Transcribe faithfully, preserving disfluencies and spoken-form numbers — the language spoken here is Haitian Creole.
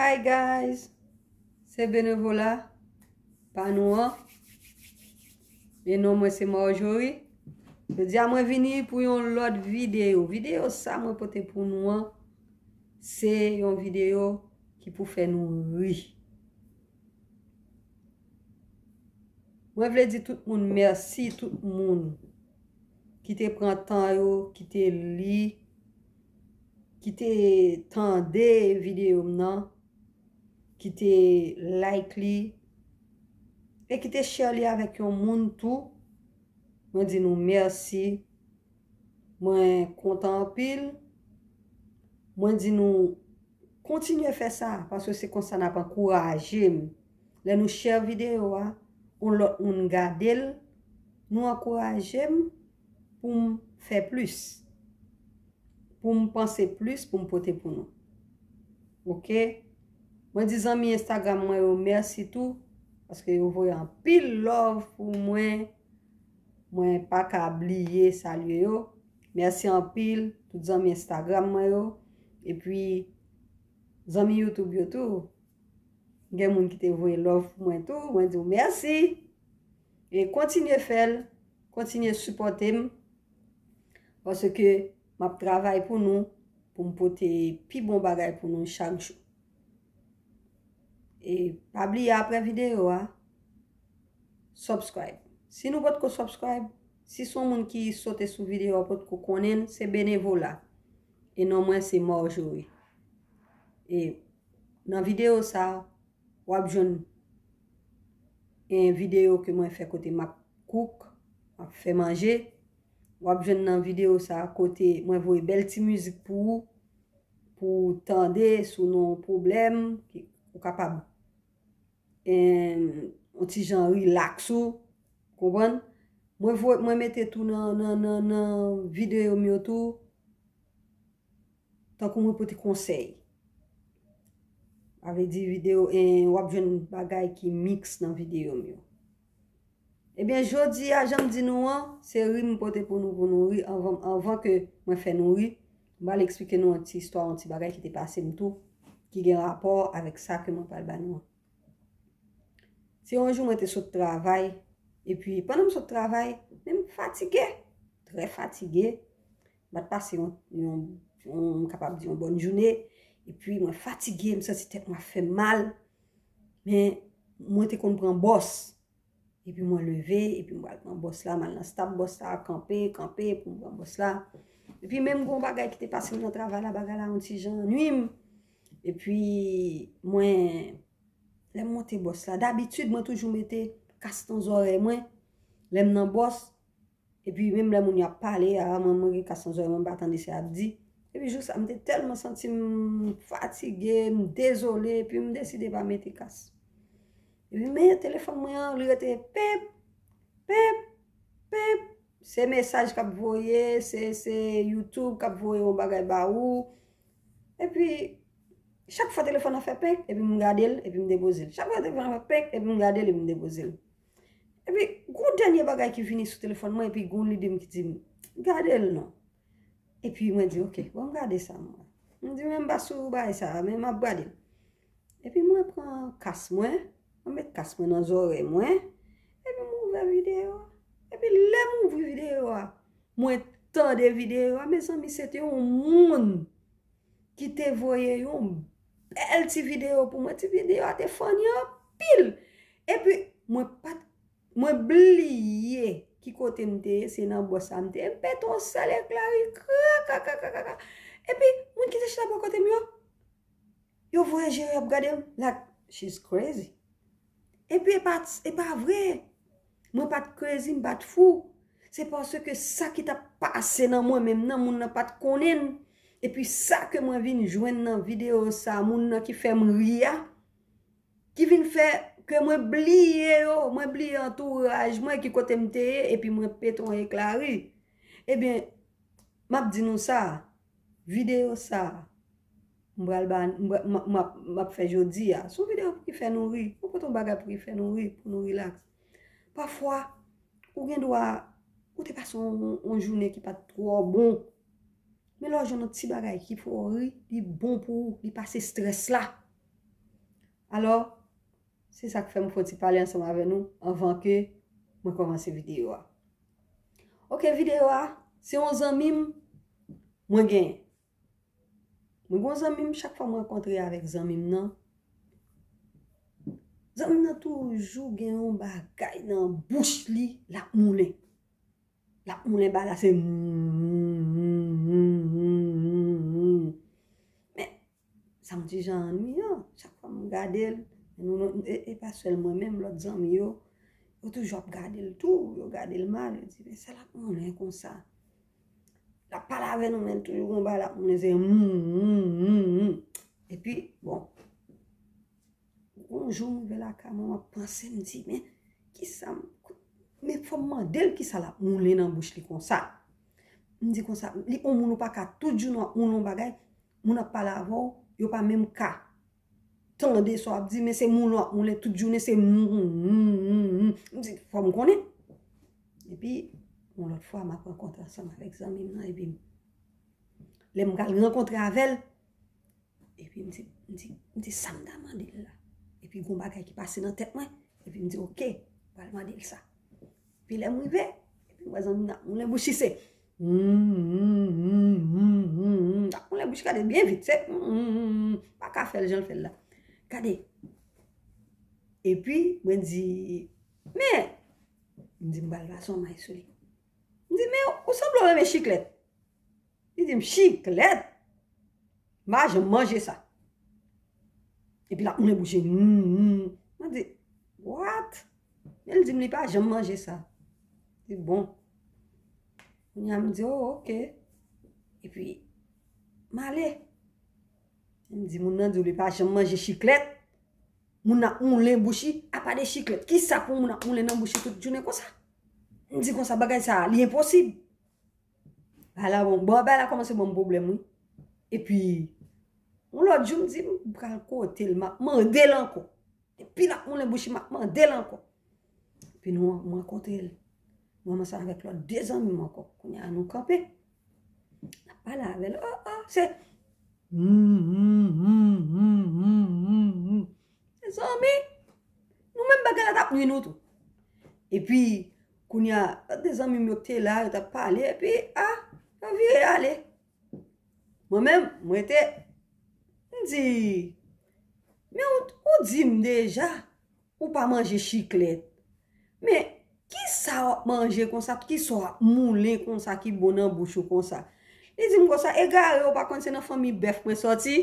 Hi guys, se Benevola pa nou an. E non mwen se Marjorie. Jodi a mwen vini pou yon lòt videyo. Videyo sa mwen pote pou nou an, se yon videyo ki pou fè nou ri. Mwen vle di tout moun mèsi, tout moun ki te pran tan yo, ki te li, ki te tande videyo m nan, ki te like li, e ki te share li avèk yon moun tou. Mwen di nou mèsi. Mwen kontan anpil. Mwen di nou kontinye fè sa, paske se konsa n ap ankouraje m. Lè nou share videyo a, yon lòt moun gade l, nou ankouraje m pou m fè plis, pou m panse plis, pou m pote pou nou. Oke? Mwen di zanmi Instagram mwen yo mèsi tou, paske yo voye anpil love pou mwen. Mwen pa ka bliye salye yo. Mèsi anpil, tout zanmi Instagram mwen yo. Epi, zanmi YouTube yo tou. Gen moun ki te voye love pou mwen tou. Mwen di w mèsi. E kontinye fè l, kontinye sipòte m. Paske m ap travay pou nou, pou m pote pi bon bagay pou nou chak jou. E pa bliye apre videyo a, subscribe. Si nou potko subscribe, si se yon moun ki sote sou videyo a potko konnen l, se Benevola. E non mwen se Marjorie. E nan videyo sa, w ap jwenn yon videyo ke mwen fè kote m ap cook, m ap fè manje. W ap jwenn nan videyo sa kote mwen voye bèl ti mizik pou ou, pou w tande si w nan yon pwoblèm, ki, ou kapab, em, yon ti jan relax ou, konprann? Mwen voye, mwen mete tou nan, nan, nan, nan videyo m yo tou, tankou mwen pote konsèy. Sa vle di videyo, en, w ap jwenn bagay ki mix nan videyo m yo. Ebyen, jodi a, jan m di nou an, se ri m pote pou nou, pou nou ri, anvan, anvan ke mwen fè nou ri, m pral eksplike nou yon ti istwa, yon ti bagay ki te pase m tou, ki gen rapò avèk sa ke mwen pral ba nou an. Se yon jou mwen te sot travay, epi pandan m sot travay, men m fatige, trè fatige, m pa t pase yon, yon, yon, m kapab di yon bòn jounen, epi mwen fatige, m santi tèt mwen ap fè m mal, men mwen te konn pran bòs. Epi mwen leve, epi mwen al pran bòs la, m al nan stop bòs la, kanpe, kanpe pou m pran bòs la. Epi menm gon bagay ki te pase m nan travay la, bagay la yon ti jan nui m. Epi mwen, lè m monte bòs la, dabitid mwen toujou mete kas nan zòrèy mwen, lè m nan bòs, epi menm lè moun yo ap pale a, mwen, mwen gen kas nan zòrèy mwen, m pa tande sa y ap di. Epi jou sa, m te tèlman santi m fatige, m dezole, epi m deside pa mete kas. Epi men telefòn mwen an, li rete pep, pep, pep. Se mesaj k ap voye, se, se YouTube k ap voye yon bagay ba ou. Epi, chak fwa telefòn nan fè penk, epi m gade l, epi m depoze l. Chak fwa telefòn nan fè penk, epi m gade l, epi m depoze l. Epi, gon dènye bagay ki vini sou telefòn mwen, epi gon lide m ki di m, gade l non. Epi mwen di, oke, bon, m gade sa mwen. M di, men m pa sou bagay sa, men m ap gade l. Epi mwen pran kas mwen, mwen met kas mwen nan zòrèy mwen, epi m ouvè videyo a. Epi lè m ouvri videyo a, mwen tande videyo a, mezanmi, se te yon moun ki te voye yon bèl ti videyo pou mwen. Ti videyo a te funny anpil. Epi mwen pa t, mwen bliye ki kote m te ye, se nan bòs la m te ye. M pete yon sèl ekla ri, kra, kra, kra, kra, kra. Epi moun ki te chita bò kote m yo, yo voye je yo, y ap gade m like she's crazy. Epi e pa, e pa vre. Mwen pa t crazy, m pa t fou. Se paske sa ki t ap pase nan mwen menm nan, moun nan pa t konnen l. Epi sa ke mwen vin jwenn nan videyo sa, moun nan ki fè m ri a, ki vin fè ke mwen bliye yo, mwen bliye antouraj mwen, ki kote m te ye, epi mwen pete yon ekla ri. Ebyen, m ap di nou sa, videyo sa, m pral ba, m, m, m, m ap fè jodi a. Se yon videyo pou ki fè nou ri. Mwen pote yon bagay pou ki fè nou ri, pou nou relax. Pafwa, ou gen dwa, ou te pase yon, yon jounen ki pa t twò bon. Men lè w jwenn yon ti bagay ki fè w ri, li bon pou ou, li pase estrès la. Alò, se sa k fè m fè yon ti pale ansanm avè nou anvan ke mwen kòmanse videyo a. Oke, videyo a, se yon zanmi m mwen genyen. Mwen gen yon zanmi m, chak fwa m rankontre avèk zanmi m nan, zanmi m nan toujou gen yon bagay nan bouch li, l ap moulen. L ap moulen bagay la, se men sa yon ti jan annuyan. Chak fwa m gade l, nou, nou, e, e pa sèl mwen menm, lòt zanmi yo, yo toujou ap gade l tou, yo gade l mal, yo di, men sa l ap moulen konsa. L ap pale avè nou, men l toujou gon bagay l ap moulen, se men. Epi, bon, yon jou m rive lakay mwen, m ap panse, m di, men, kisa m, men fò m mande l kisa l ap moulen nan bouch li konsa. M di konsa, li yon moun ou pa ka tout jounen w ap moulen yon bagay, moun ap pale avè w, yo pa menm ka tande sa w ap di, men se moulen w ap moulen tout jounen, se m, m, m, m, m. M di, fò m konnen. Epi, yon lòt fwa, m ap rankontre ansanm avèk zanmi m nan, epi lè m pral rankontre avè l, epi m di, m di, m di sa m ta mande l la. Epi gon bagay ki pase nan tèt mwen, epi m di, oke, m pral mande l sa. Epi lè m rive, epi m wè zanmi m nan ap moulen bouch li, se m, m, m, m, m, m, ap moulen bouch, gade byen vit, se m, m, m, m, m, pa ka fè l jan l fè l la. Gade. Epi, mwen di, men, m di m pral pase yon may sou li. M di, men, ou sanble w renmen chiklèt. Li di m, chiklèt? M pa janm manje sa. Epi l ap moulen bouch li. Mm, mm. Mwen di, what? Men l di m li pa janm manje sa. Di bon. Kounye a m di, oh, oke. Epi, m ale. M di, moun nan di w li pa janm manje chiklèt. Moun nan ap moulen bouch li, apa de chiklèt. Kisa pou moun ap moulen nan bouch li tout jounen konsa? M di konsa, bagay sa, li enposib. Bagay la, bon, bon, bagay la kòmanse ban m pwoblèm, wi. Epi, yon lòt jou, m di, m pral kote l, m ap mande l ankò. Depi l ap moulen bouch li, m ap mande l ankò. Epi nou, m rankontre l. Mwen ansanm avèk lòt de zanmi m ankò. Kounye a, nou kanpe. N ap pale avè l. Oh, oh, se. Mm, mm, mm, mm, mm, mm, mm. Mezanmi, nou menm bagay la t ap nwi nou tou. Epi, kounye a, de zanmi m yo ki te la, yo t ap pale, epi, a, yo vire ale. Mwen menm, mwen te, m di, men ou, ou di m deja, ou pa manje chiklèt. Men, kisa w ap manje konsa, kisa w ap moulen konsa ki bon nan bouch ou konsa? Li di m konsa, egare, ou pa konn se nan fanmi bèf mwen sòti?